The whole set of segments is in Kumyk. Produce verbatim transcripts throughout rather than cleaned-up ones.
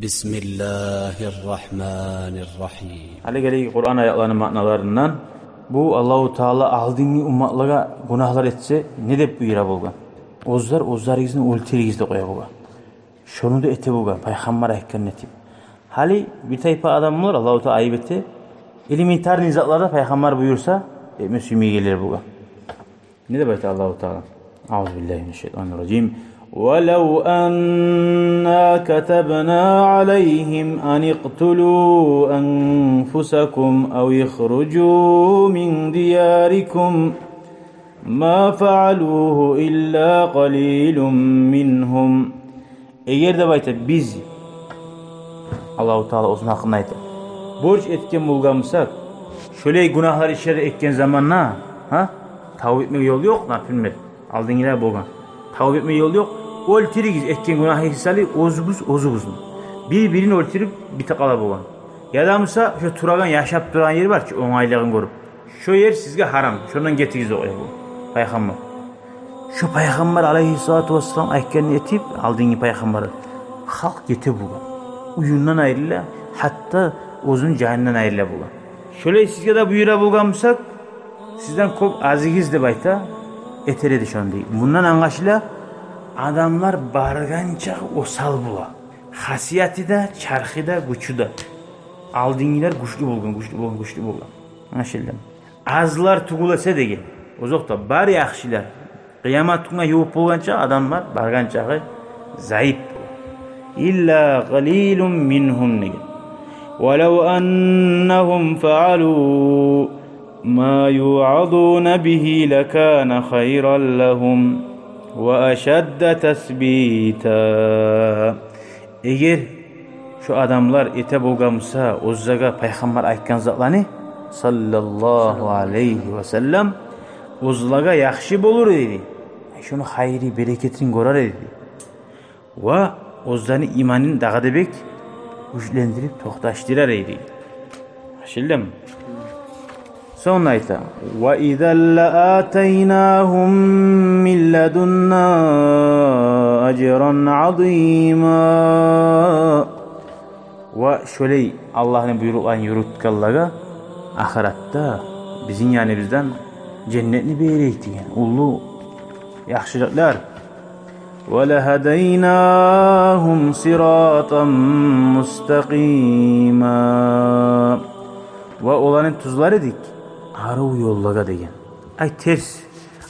بسم الله الرحمن الرحيم. Гьали гелейик Къуран аятларыны маъналарындан. Бу Аллагьу Таала алдынгъы умматлагъа гюнагьлар этсе, не деп буюра болгъан? Оьзлер оьзлеригизни оьлтюрюгюз деп къоя болгъан. Шону да эте болгъан, пайхаммар айтгъанны этип. Гьали бир тайпа адам бар, Аллагьу Таала айып эте, элементарный затларда пайхаммар буюрса, этме сюймейгенлер болгъан. Не деп айта Аллагьу Таала? أعوذ بالله من الشيطان الرجيم. ولو أنا كتبنا عليهم أن اقتلوا أنفسكم أو اخرجوا من دياركم ما فعلوه إلا قليل منهم. Эгер деп айта, биз, Аллагьу Таала оьзюню гьакъында айта, борч этген болгъан бусакъ, шолай гюнагьлар ишлер этген заманда, гьа? Тавба этмеге ёл ёкъ, например, алдынгъылар болгъан. Тавба этмеге ёл ёкъ. Оьлтюрюгюз этген гюнагьыгъыз саялы оьзюгюз оьзюгюзню. Бир-бирин оьлтюрюп битип къала болгъан. Яда буса шо турагъан, яшап турагъан ер бар чы, онгайлыгъын гёрюп. Шо ер сизге гьарам, шондан гетигиз деп къоя бу пайхаммар. Шо пайхаммар алайгьиссалату вассалам айтгъанны этип, алдынгъы пайхаммар, халкъ гете болгъан. Уьюнден айрыла, гьатта оьзюню жанындан айрыла болгъан. Шолай сизге де буюра болгъан бусакъ, сизден кёп азыгъыз деп айта, этер эди шону дей. Мундан англашыла, адамлар баргъанча осал бола. Хасияты да, чархы да, гючю де. Алдынгъылар гючлю болгъан, гючлю болгъан, гючлю болгъан. Англашылдымы? Азлар тюгюл эсе деген. Озокъда, бар яхшылар къыямат гюнге ювукъ болгъанча, адамлар баргъанчагъы зайып бола. إلا قليل منهم деген. ولو أنهم فعلوا ما يوعظون به لكان خيرا لهم وأشد تثبيتا. Эгер шо адамлар эте болгъан буса оьзлеге пайхаммар айтгъан затланы, саллаллагьу алайгьи ва саллам, оьзлеге яхшы болур эди. Шону хайыры, берекетин гёрер эди. Ва оьзлени иманын дагъы да бек гючлендирип токъташдырар эди. Англашылдымы? Сонг айта: وإذا لآتيناهم من لدنا أجرا عظيما. Ва шолай Аллагьны буйрукъларын юрютгенлеге ахыратда бизин яныбыздан женнетни берейик деген уллу яхшылыкълар. ولهديناهم صراطا مستقيما. Ва оланы тюзлер эдик арив ёллагъа деген. Ай, терс.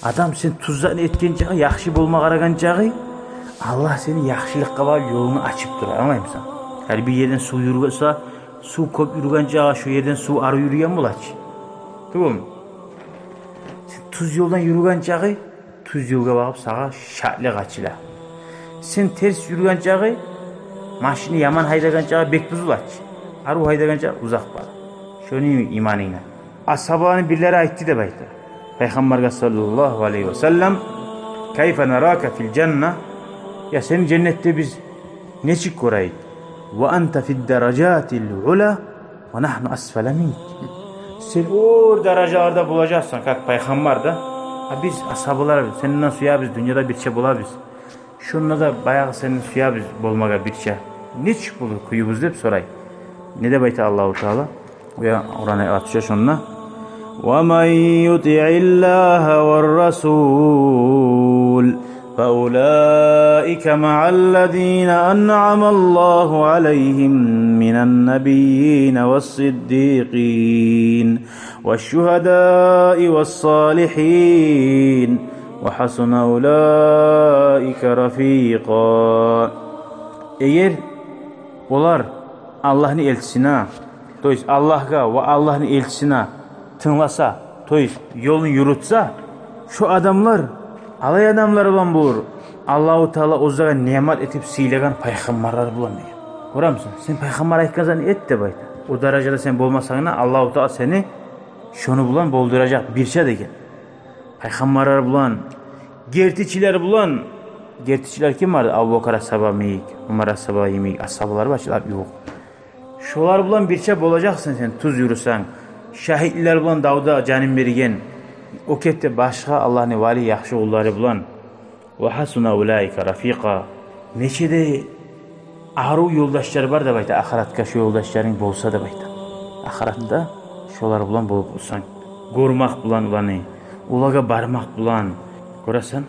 Адам сен тюз затны этгенчагъы, яхшы болма къарагъанчагъы, Аллагь сени яхшылыкъгъа барып ёлунгну ачып турар. Англаймысан? Гьар бир ерден сув юрюсе, сув кёп юрюгенчагъы, шо ерден сув арив юрюген бола чы. Тюгюлмю? Сен тюз ёлдан юрюгенчагъы, тюз ёлгъа багъып сагъа шатлыкъ ачыла. Сен терс юрюгенчагъы, машинни яман гьайдагъанчагъы бек бузула чы. Арив гьайдагъанчагъы узакъ бара. Шону йимик иманынг да. Асгьабаланы бирлери айтды деп айта пайхаммаргъа, саллаллагьу алайгьи ва саллам: كيف نراك في الجنة؟ Я, сени женнетде биз нечик гёрейик? وأنت في الدرجات العلى ونحن أسفل منك. Сен оьр даражаларда болажакъсан, как пайхаммар да. А биз, асгьабалар, сенден сюебиз, дюньяда бирче болабыз. Шонда да баягъы сенден сюебиз болмагъа бирче. Нечик болур кююбюз деп сорай. Не деп айта Аллагьу Таала? Уя, Къуран аят чыгъа шонда: ومن يطع الله والرسول فأولئك مع الذين أنعم الله عليهم من النبيين والصديقين والشهداء والصالحين وحسن أولئك رفيقا. Эгер олар Аллагьны элчисине, то есть Аллагьгъа ва Аллагьны элчисине тынгласа, то есть ёлун юрютсе, шо адамлар алай адамлар булан болур, Аллагьу Таала оьзлеге ниъмат этип сыйлагъан пайхаммарлар булан деген. Гёремисен? Сен пайхаммар айтгъан затны эт деп айта. О даражада сен болмасанг да, Аллагьу Таала сени шону булан болдуражакъ бирче деген. Пайхаммарлар булан, гертичилер булан. Гертичилер ким барды? Абубакар асгьаба йимик, Умар асгьаба йимик асгьабалар бар чы, лап ювукъ. Шолар булан бирче болажакъсан сен, тюз юрюсенг. Шагьитлер булан, давда жанын берген, о кепде башгъа Аллагьны вали, яхшы къуллары булан. وحسن أولئك رفيقا. Нече де Арив ёлдашлар бар деп айта, ахыратгъа шо ёлдашларынг болса деп айта. Ахыратда шолар булан болуп болсанг, гёрмек булан оланы, олагъа бармакъ булан. Гёресен,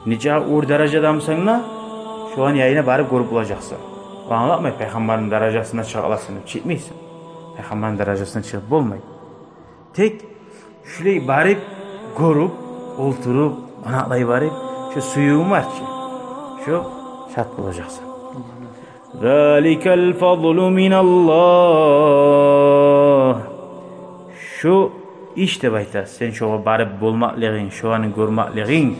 нече уьюр даражадамысан да, шоланы янына барып гёрюп болажакъсан. Англамай, пайхаммарны даражасына чыгъа аласан деп чыкъмайсан. Пайхаммарны даражасына чыгъып болмай. Тек шулай барып, гёрюп, олтуруп, къонакълай барып, шо сюювюнг бар чы, шо шат болажакъсан. Заликал фадлу миналлагь. Шо иш деп айта, сен шогъар барып болмакълыгъынг, шоланы гёрмеклигинг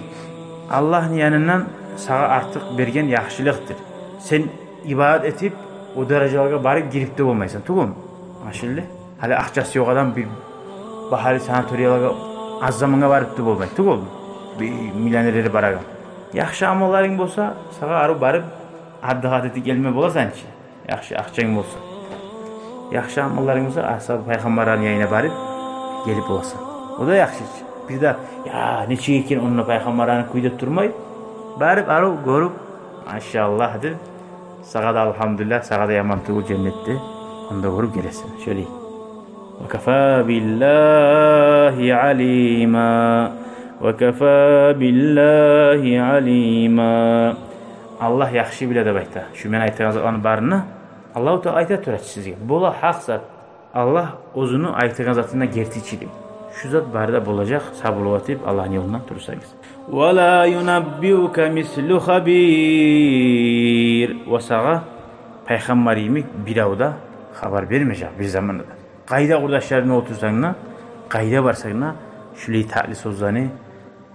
Аллагьны янындан сагъа артыкъ берген яхшылыкъдыр. Сен ибадат этип, о даражалагъа барып гирип де болмайсан, тюгюлмю? Англашылды? Гьали акъчасы ёкъ адам бир багьалы санаториялагъа аз замангъа барып да болмай, тюгюлмю? Бир миллионерлер барагъан. Яхшы амалларынг болса, сагъа арив барып, отдыхать этип гелме боласан чы. Яхшы акъчанг болса. Яхшы амалларынг болса, асгьаб пайхаммарланы янына барып гелип боласан. О да яхшы чы. Бир де, я, нечик экен онда пайхаммарланы кюйде турмай, барып, арив гёрюп, машаллагь деп, сагъа да, алгьамдулиллагь, сагъа да яман тюгюл, женнетде онда гёрюп гелесен. Шолай. Ва кафа биллагьи алима. Ва кафа биллагьи алима. Аллагь яхшы биле деп айта. Шу мен айтагъан затланы барын Аллагьу Таала айта тура чы сизге. Бола гьакъ зат. Аллагь оьзюню айтагъан затына гертичи деп. Шу зат бары да болажакъ, сабурлукъ этип Аллагьны ёлунда турсагъыз. Ва ла юнаббиука мислу хабир. Ва сагъа пайхаммар йимик бирев де хабар бермежек бир заманда да. Къайда къурдашларынг булан олтурсанг да, къайда барсанг да, шулай татли сёзлени,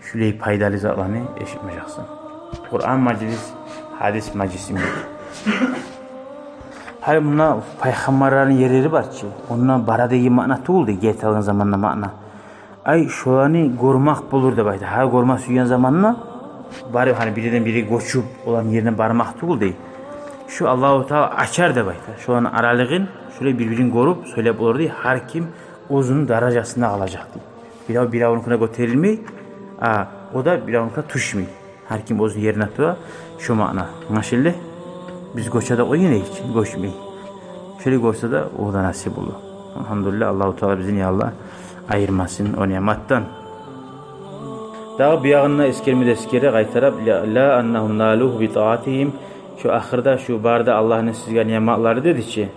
шулай пайдалы затланы эшитмежексен. Къуран мажлис, гьадис мажлис йимик. Гьали мунда пайхаммарланы ерлери бар чы, онда бара деген маъна тюгюл де, герти алгъан заманда маъна. Ай, шоланы гёрмек болур деп айта. Гьар гёрме сюйген заманда барып, гьали бирден бири гёчюп, оланы ерине бармакъ тюгюл дей. Шу Аллагьу Таала ачар деп айта. Шоланы аралыгъын шулай бир-бирин гёрюп, сёйлеп болур дей. Гьар ким оьзюню даражасында къалажакъ дей. Бирев биревнюкине гётерилмей, а о да биревнюкине тюшмей. Гьар ким оьзюню ерине тура, шу маъна. Англашылды? Биз гёче де къойгъан эдик, гёчмей. Шолай гёрсе де, о да насип болду. Алгьамдулиллагь, Аллагьу Таала бизин, я Аллагь, айырмасын о ниъматдан. Дагъы бу ягъын да эсгерме де эсгере, къайтарып, ла, ла аннагьум налугьу би таатигьим, шу ахырда, шу бары да Аллагьны сизге ниъматлары деди чи.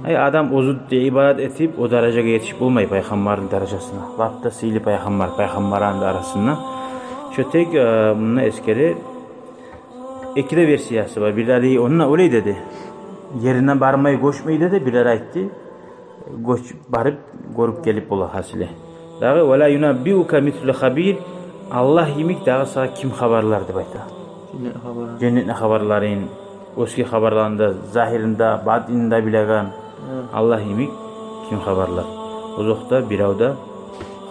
Ай, адам оьзю де ибадат этип, о даражагъа етишип болмай пайхаммарны даражасына. Лап да сыйлы пайхаммар, пайхаммарланы да арасында. Шо тек, э, мунда эсгере, эки де версиясы бар. Бирлери онда олай деди. Ерине бармай гёчмей деди, бирлери айтды. Гёчюп барып, гёрюп гелип бола гьасили. Дагъы, ва ла юнаббиука мислу хабир, Аллагь йимик дагъы сагъа ким хабарлар деп айта. Женнетни хабарларын. Женнетни хабарларын, оьзге хабарларын да, загьирин де, батинин де билеген. Гьа. Аллагь йимик ким хабарлар? Озокъда, бирев де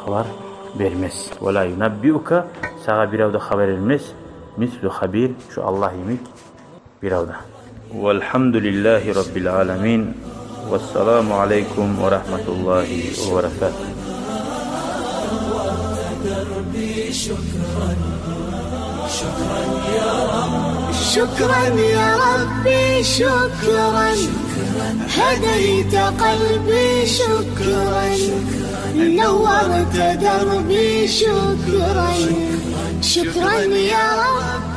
хабар бермес. Ва ла юнаббиука, сагъа бирев де хабар бермес. Мислу хабир, шу Аллагь йимик бирев де. Валгьамдулиллагьи раббил аламин. Вассаламу алайкум ва рагьматуллагьи ва баракатугь. شكرا يا ربي، شكرا. هديت قلبي، شكرا. نورت دربي، شكرا. شكرا يا رب.